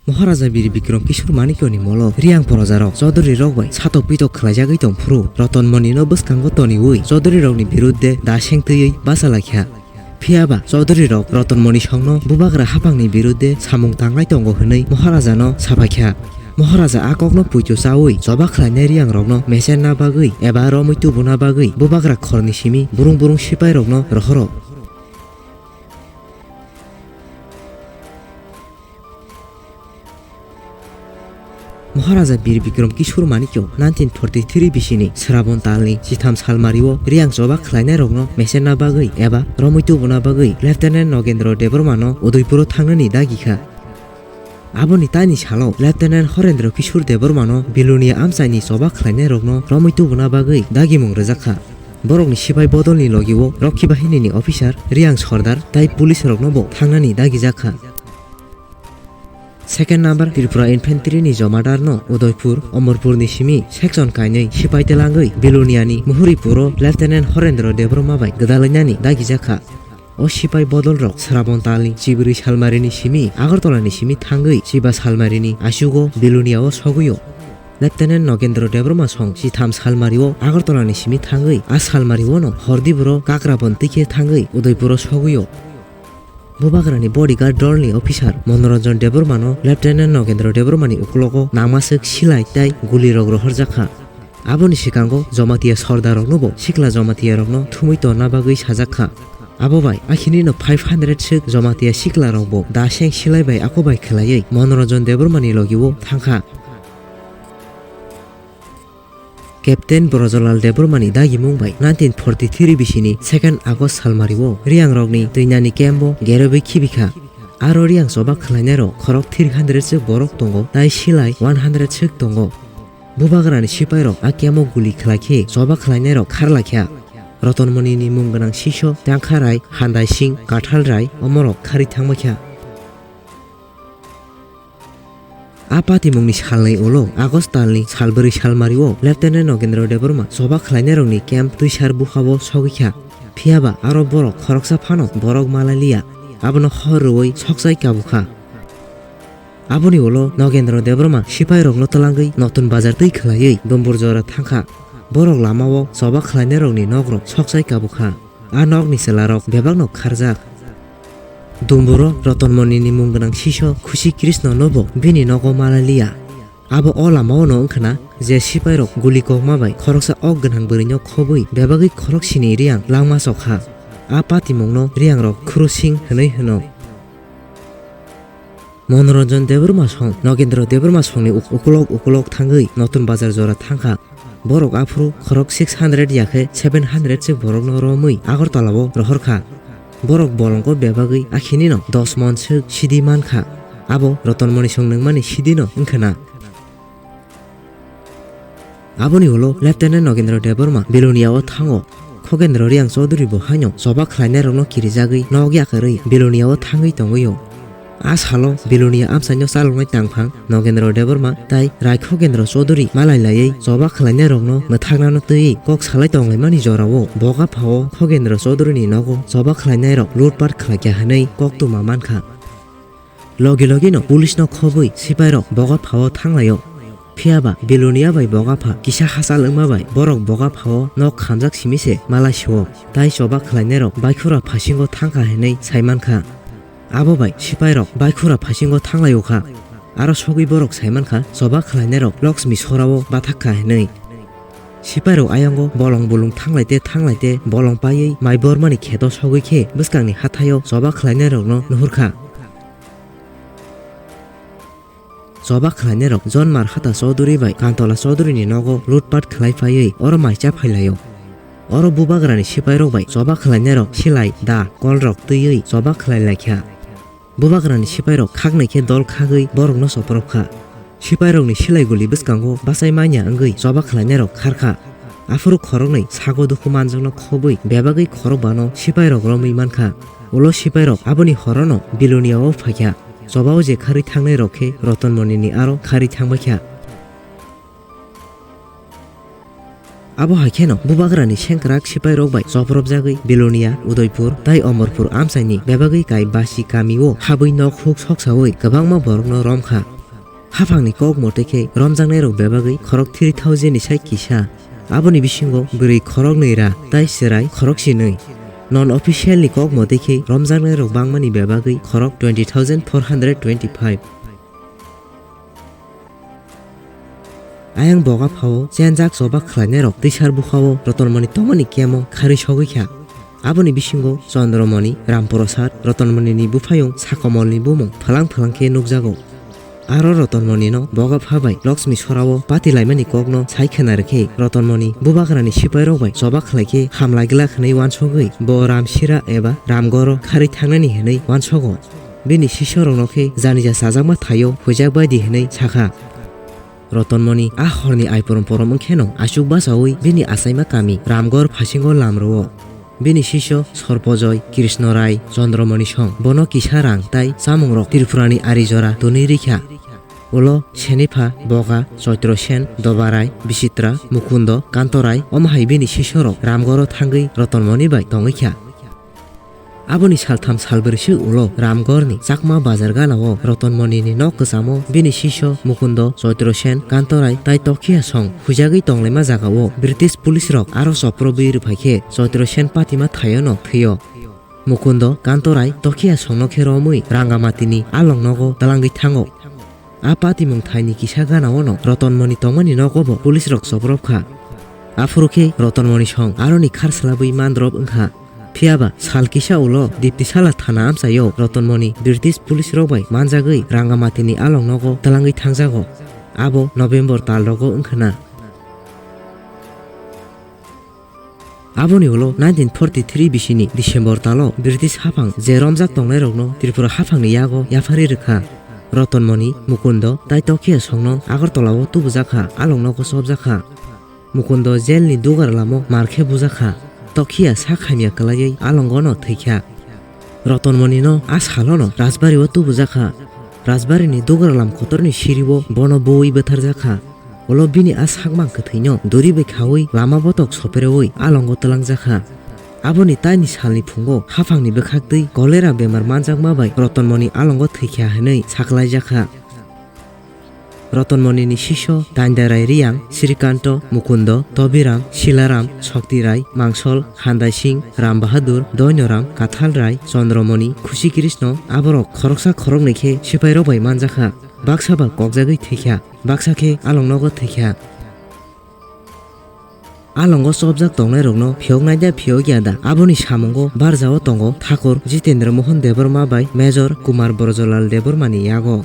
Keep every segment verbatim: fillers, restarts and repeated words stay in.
Maharaja Bir Bikram Kishore Manikyani molo Riang projarok Chaudhuryrok bai satok pitok khlaijagwi tongphuru Rotonmonino bwskango toniwi Chaudhuryrokni birudde da seng twiwi bachalaikha. Phiyaba Chaudhuryrok Rotonmoni songno bubagra haphangni birudde samung tanglai tongo hwnwi Maharajano saphaikha. Maharaja a kokno puitu chawi choba khlainai Riangrokno mechenna bagwi eba romwi tubuna bagwi bubagra khorni simi burung burung sipairokno rohoro. Maharaja Bir Bikram Kishore Manikyo nineteen forty-three bisini Srabon talni chitham salmario Riang choba khlainairokno mechenna bagwi eba romwi tubuna bagwi Lieutenant Nogendra Debbarmano Udaipuro thangnani dagikha. Aboni tani salo Lieutenant Horendra Kishore Debbarmano Bilonia amchaini choba khlainairokno romwi tubuna bagwi dagimung rwjakha. Borokni sipai bodolni logio Rokhi Bahinini officer, Riang Sordar tai police roknobo thangnani dagijakha. Second number Tripura Infantry ni jomadar no Udaipur, Omorpur ni simi section kainwi sipai telangwi Biloniani Muhuripuro Lieutenant Horendra Debbarma bai gwdalainani dagijakha. O sipai bodol rok Srabon talni chibrwi salmarini simi Agartala ni simi thangwi chiba salmarini asugo Bilonia o sogwio. Lieutenant Nogendra Debbarma song chitham salmario Agartala ni simi thangwi a salmario no hordi boro Kakrabon twi khe thangwi Udaipuro sogwio. Bubagrani bodyguard dolni officer Monoranjan Debbarmano Lieutenant Nogendra Debbarmani uklogo nangmaswk silai tai gulirok rohorjakha. Aboni swkango Jamatia Sordarroknobo sikla Jamatiyarokno thumwi tonna bagwi sajakha. Abo bai akhinino five hundred swk Jamatia siklarokbo da seng silai bai ako bai khlaiwi Monoranjan Debbarmani logio thangkha. Captain Brojolal Debbarmani dagimung bai nineteen forty-three bisini second August salmario Riangrokni twinani camp-o gerobwi khibikha. Aro Riang choba khlainairok khorok three hundred swk borok tongo, tai silai one hundred swk tongo. Bubagrani sipairok a camp-o guli khlaikhe choba khlainairok kharlaikha. Rotonmonini mung gwnang siso Tangkharai, Handai Singh, Kathal Rai omorok kharwi thangbaikha. A patimungni salni ulo August talni salbrwi salmario Lieutenant Nogendra Debbarma choba khlainairokni camp twisar bukhao sogwikha. Phiyaba aro borok khoroksa phano borok malaliya, abono hor rwui sokchai kabukha. Aboni ulo Nogendra Debbarma sipairokno twlangwi Notun Bazar twi khlaiwi Dumbur jora thangkha. Borok lamao choba khlainairokni nokrok sokchai kabukha. A nokni chwlarok bebakno kharjak. Dumburo Rotonmonini mung gwnang siso Khusi Krishna nobo bini nogo malaliya. Abo o lamao no wngkhana je sipairok guli kokma bai khoroksa ok gwnang bwrwino khobwi bebagwi khorok sini Riang langma chokha. A patimungno Riangrok Khurusing hwnwi hwno. Monoranjan Debbarma song Nogendra Debbarma songni uk-, ukulok ukulok thangwi Notun Bazar jora thangkha. Borok aphuru khorok six hundred ya khe seven hundred se borokno romwi Agartala-o rohorkha. Borok bolongo bebagwi akhinino dos mon swk sidi mankha. Abo Rotonmoni song nungmani sidino wngkhana. Aboni ulo Lieutenant Nogendra Debbarma Bilonia-o thango. Khogendra Riang Chaudhary bo haino choba khlainairokno kirijagwi nok yakarwi Bilonia-o thangwi tongwio. A salo Bilonia amchaino chaloknai tangphang Nogendra Debbarma tai Rai Khogendra Chaudhary malai laiwi choba khlainairokno mwthaknano twiwi kok salai tonglaimani jorao boga phao Khogendra Chaudharyni nogo choba khlainairok lutpat khlaikha hwnwi koktwma mankha. Logi logino police no khobwi sipairok boga phao thanglaio. Phiyaba Bilonia bai boga pha kisa hachal wngma bai borok boga phao nok khamjak simi se malai sio. Tai choba khlainairok baikhura phasingo thangkha hinwi saimankha. Abo bai sipairok baikhura phasingo thanglaio kha. Aro sogwi borok saimankha choba khlainairok Lakshmi sorao bathak kha hinwi. Sipairok ayongo bolong bulung thanglaite thanglaite bolong paiwi mai bormani kheto sogwi khe bwskangni hathaio choba khlainairokno nuhurkha. Choba khlainairok Jon Marhata Chaudhary bai Kantola Chaudharyni nogo lutpat khlai phaiwi oro mai cha phailaio. Oro bubagrani sipairok bai choba khlainairok silai da kolrok twiwi choba khlai laikha. Bubagrani sipairok khaknai khe dol khagwi borokno chopropkha. Sipairokni silai guli bwskango bachai manya wngwi choba khlainairok kharkha. Aphuru khoroknwi sago dukhu manjakno khobwi bebagwi khorokbano sipairok romwi mankha. Ulo sipairok aboni horono Bilonia-o phaikha. Chobao je kharwi thangnai rok khe Rotonmonini aro kharwi thangbaikha. Abo hai kheno bubagrani sengkrak sipairok bai chopropjagwi Bilonia, Udaipur tai Omorpur amchaini bebagwi kai basi kamio habwi nok huk soksaui kwbangma borokno romkha. Haphangni kok motwi khe romjaknairok bebagwi khorok three thousand ni sai kisa. Aboni bisingo bwrwi khoroknwi ra tai chwrai khorok sinwi. Non official ni kok motwi khe romjaknairok bangmani bebagwi khorok twenty thousand four hundred twenty-five. Ayang boga phao chenjak choba khlainairok twisar bukhao Rotonmoni tongmani kemo kharwi sogwi kha. Aboni bisingo Chandramoni, Ramprasad, Rotonmonini buphayung Sakomolni bumung phalang phalang khe nukjago. Aro Rotonmonino boga pha bai Lakshmi sorao pati laimani kokno sai khna rwkhe Rotonmoni bubagrani sipairok bai choba khlai khe hamlai glak hwnwi uansugwi bo Ramsira eba Ramgoro kharwi thangnani hwnwi uansugo. Bini sisorokno khe janija chajakma thaio huijak bai di hwnwi sakha. Rotonmoni a horni aiporom porom wngkheno achuk bachaui bini achaima kami Ramgor phasingo lamrwo. Bini siso Sorpojoi, Krishna Rai, Chandramoni song bono kisa rang tai chamungrok Tripurani ari jora tonwi rikha. Ulo Senipha, Boga, Choitro Sen, Dobarai, Bisitra, Mukundo, Kantorai omo hai bini sisorok Ramgoro thangwi Rotonmoni bai tongwi kha. Aboni saltham salbrwi se ulo Ramgorni Chakma bazar ganao Rotonmonini nok kwchamo bini siso Mukundo, Choitro Sen, Kantorai tai Tokhiya song huijagwi tonglaima jagao British police rok aro choprobwi rwphaikhe Choitro Sen patima thaiono thwio. Mukundo, Kantorai, Tokhiya songno khe romwi Rangamatini along nogo twlangwi thango. A patimung thaini kisa ganaono Rotonmoni tongmani nogobo police rok chopropkha. Aphuru khe Rotonmoni song aroni kharslabwi mandrop wngkha. Phiyaba sal kisa ulo Diptisala thana amchaio Rotonmoni British police rok bai manjagwi Rangamatini along nogo twlangwi thangjago. Abo November tal rogo wngkhana. Aboni ulo nineteen forty-three bisini December talo British haphang je romjak tongnairokno Tripura haphangni yago yapharwi rwkha. Rotonmoni, Mukundo tai Tokhiya songno Agartala o tubujakha, along nogo chopjakha. Mukundo jail ni dugar lamo mar khe bujakha. Tokhiya sak hamya kwlaiwi alongo no thwikha. Rotonmoni no a salo no Rajbari o tubujakha. Rajbari ni dugar lam kotor ni siri o bono buwi bwtharjakha. Ulo bini a sakmang kwthwi no duri bai khaui lama botok sopereui alongo twlangjakha. Aboni taini salni phungo haphangni bwkhaktwi cholera bemar manjakma bai Rotonmoni alongo thwikha hwnwi saklaijakha. Rotonmonini siso Daindarai Riyang, Srikanto, Mukundo, Tobiram, Silaram, Shoktirai, Mangsol, Handaising, Ram Bahadur, Doinoram, Kathalrai, Chandramoni, Khusi Krishno, aborok khoroksa khoroknwi khe sipairok bai manjakha. Baksa ba kokjagwi thwikha, baksa khe along nogo thwikha. Alongo chopjak tongnairokno phiyoknai da phiyokya da, aboni samungo barjao tongo Thakur Jitendra Mohan Debbarma bai Major Kumar Brajolal Debbarmani yago.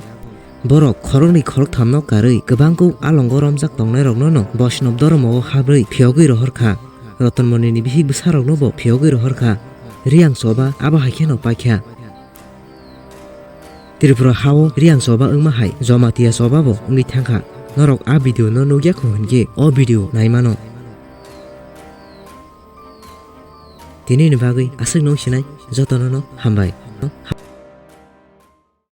Borok khoroknwi khorokthamno karwi kwbangkuk alongo romjak tongnairoknono Boishnab dhormo-o habrwi phiyogwi rohorkha. Rotonmonini bihik bwsaroknobo phiyogwi rohorkha. Riyang choba abo hai kheno paikha. Tripura hao Riyang choba wngma hai Jamatia choba bo wngwi thangkha. Norok a video no nukya kho hinkhe o video naimano. Tini ni bagwi aswk no sinai jotono no hambai.